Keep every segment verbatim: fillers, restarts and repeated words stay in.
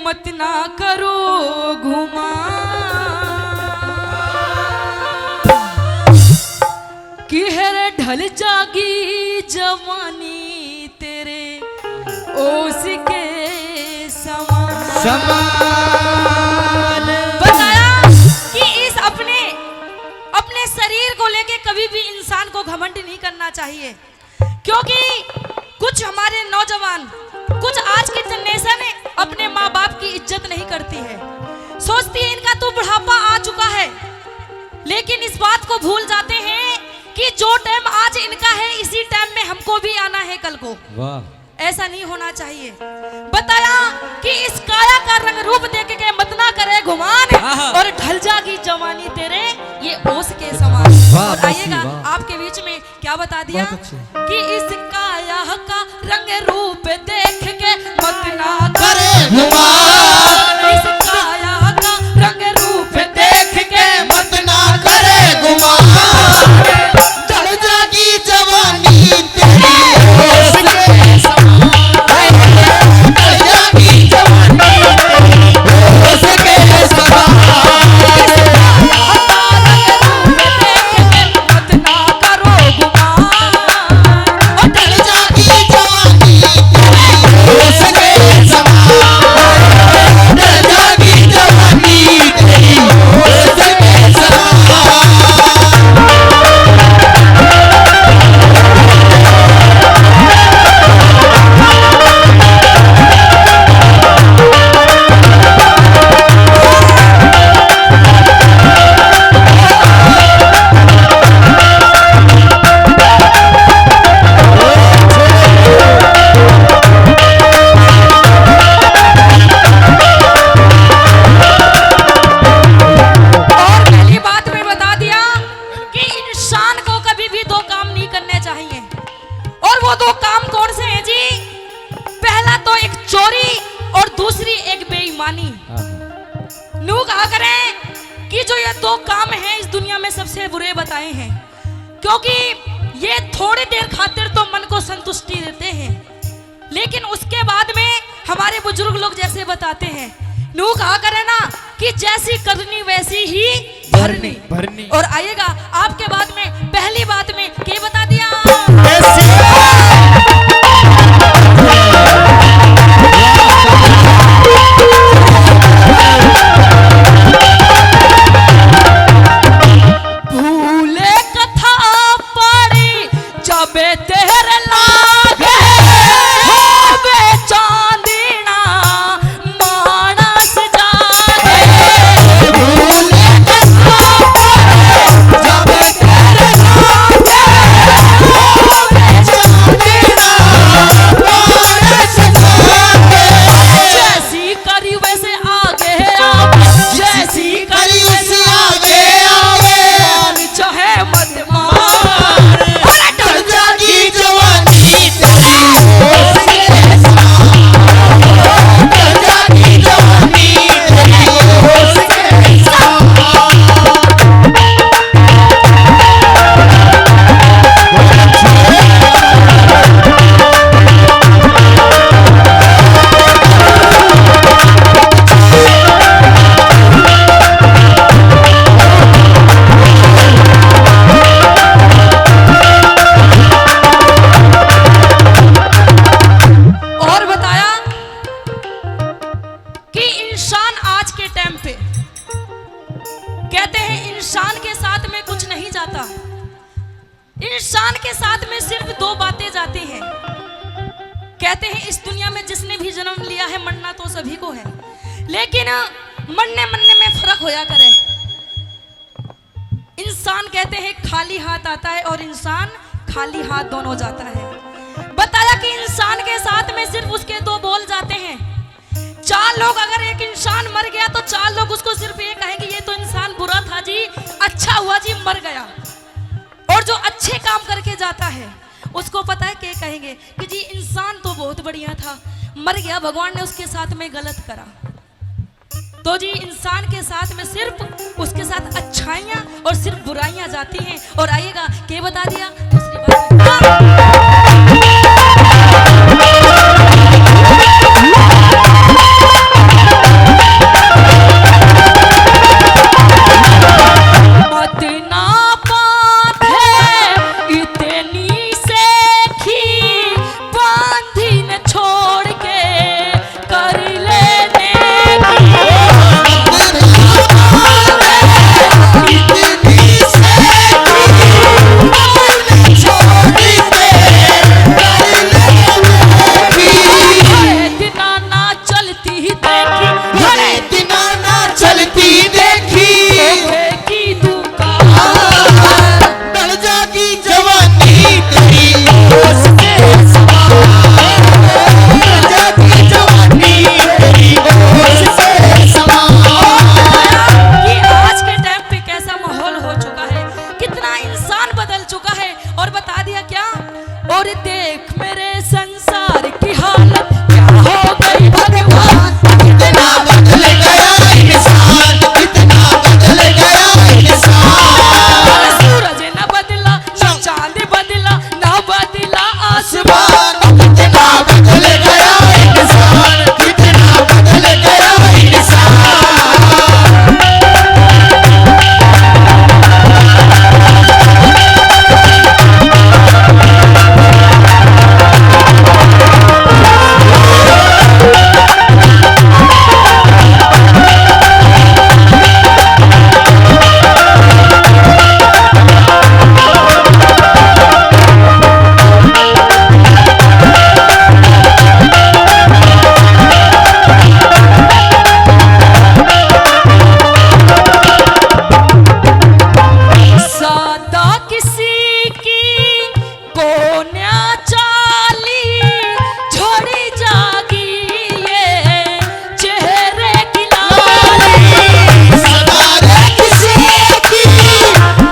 मत ना करो घुमा, कि हर ढल जागी जवानी तेरे ओस के समान। समान। बताया कि इस अपने, अपने शरीर को लेके कभी भी इंसान को घमंड नहीं करना चाहिए, क्योंकि कुछ हमारे नौजवान, कुछ आज की जनरेशन अपने माँ बाप की इज्जत नहीं करती है, सोचती है इनका तो बुढ़ापा आ चुका है, लेकिन इस बात को भूल जाते हैं कि जो टाइम आज इनका है, इसी टाइम में हमको भी आना है कल को। वाह। ऐसा नहीं होना चाहिए। बताया कि इस काया का रंग रूप देख के मत ना करे गुमान, आहा। और ढल जागी जवानी तेरे ये ओस के समान। वाह, और वाह, आइएगा वाह। आपके बीच में क्या बता दिया बहुत अच्छे। कि इस काया का रंग रूप देख के मत ना करे गुमान। इस काया का रंग रूप देख के मत ना करे गुमान। ढल जागी जवानी तेरी ओस के समान। ढल जागी जवानी तेरी ओस के समान। मत ना करो गुमान। ओ ढल जागी जवानी तेरी ओस के समान। ढल जागी जवानी तेरी ओस के समान। और पहली बात मैं बता दिया कि इंसान को कभी भी दो काम नहीं करने चाहिए, और वो दो काम कौन से हैं जी? पहला तो एक चोरी और दूसरी एक बेईमानी। हाँ। नू कहा करें कि जो ये दो काम हैं इस दुनिया में सबसे बुरे बताए हैं, क्योंकि ये थोड़ी देर खातिर तो मन को संतुष्टि देते हैं, लेकिन उसके बाद में हमारे बुजुर्ग लोग जैसे बताते हैं, नू कहा करे ना कि जैसी करनी वैसी ही भरनी। भरनी। और आइएगा आपके बाद में, पहली बात में के बता दिया। भूले कथा पड़ी जब तेरे लागे, होवे चांदना मानस जागे। भूले कथा पड़ी जब तेरे लागे, होवे चांदना मानस जागे। जैसी करी वैसे आगे आगे, जैसी करी वैसे आगे आगे। चाहे मत मार। अरे ढल जागी जवानी तेरी, ओ सिंह के साथ। ढल जागी जवानी तेरी, ओ सिंह के साथ। और बताया कि इंसान आज के टाइम पे कहते हैं, इंसान के साथ में कुछ नहीं जाता, इंसान के साथ में सिर्फ दो बातें जाती हैं। कहते हैं, इस दुनिया में जिसने भी जन्म लिया है, मरना तो सभी को है, लेकिन मरने मरने में फर्क होया करे। इंसान कहते हैं खाली हाथ आता है और इंसान खाली हाथ दोनों जाता है। बताया कि इंसान के साथ में सिर्फ उसके दो बोल जाते हैं। चार लोग, अगर एक इंसान मर गया तो चार लोग उसको सिर्फ ये कहेंगे, "ये तो इंसान बुरा था जी, अच्छा हुआ जी मर गया।" और जो अच्छे काम करके जाता है उसको पता है क्या कहेंगे कि जी इंसान तो बहुत बढ़िया था, मर गया, भगवान ने उसके साथ में गलत करा। तो जी इंसान के साथ में सिर्फ उसके साथ अच्छाइयाँ और सिर्फ बुराइयाँ जाती हैं। और आइएगा, के बता दिया? दूसरी बात। कितना इंसान बदल चुका है। और बता दिया क्या? और देख मेरे संसार की हालत क्या हो गई भगवान। कितना बदल गया इंसान, कितना बदल गया इंसान। सूरज न बदला, ना चांद बदला, ना बदला आसमान। कितना बदल गया इंसान, कितना बदल गया इंसान। सदा किसी की कोन्या चाली, झड़ जागी ये चेहरे की लाली। सदा रे किसी की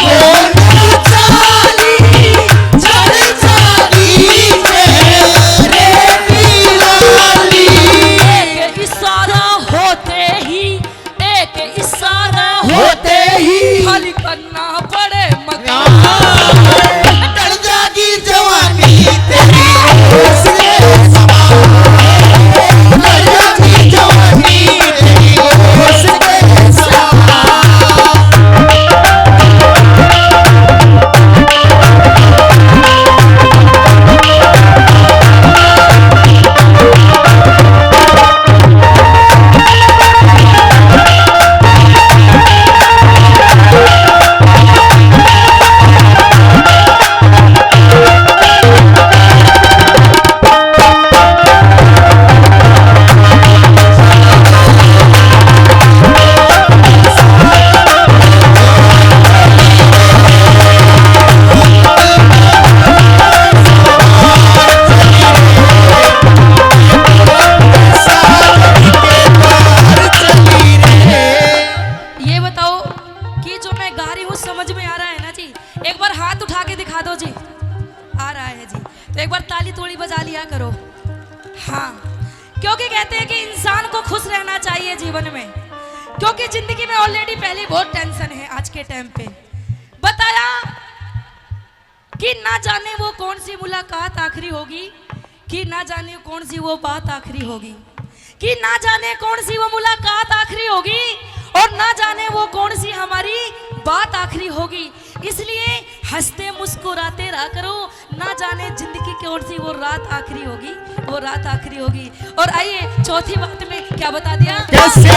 कोन्या चाली, झड़ जागी चेहरे की लाली। एक इशारा होते ही, एक इशारा होते ही खाली करना पड़े मकान। ढल जागी जवानी तेरी होश के समान। ढल जागी जवानी तेरी होश के समान। ये बताओ कि जो मैं गा रही हूँ, समझ में आ रहा है ना जी? एक बार हाथ उठा के दिखा दो जी। आ रहा है जी, तो एक बार ताली थोड़ी बजा लिया करो। हाँ, क्योंकि कहते हैं कि इंसान को खुश रहना चाहिए जीवन में, क्योंकि जिंदगी में already पहले बहुत टेंशन है आज के टाइम पे। बताया कि ना जाने वो कौन सी मुलाकात आखिरी होगी, कि ना जाने कौन सी वो बात आखिरी होगी, कि ना जाने कौन सी वो मुलाकात आखिरी होगी और ना जाने वो कौन सी हमारी बात आखिरी होगी। इसलिए हंसते मुस्कुराते रहा करो, ना जाने जिंदगी की कौन सी वो रात आखिरी होगी, वो रात आखिरी होगी। और आइए, चौथी बात में क्या बता दिया? कैसे?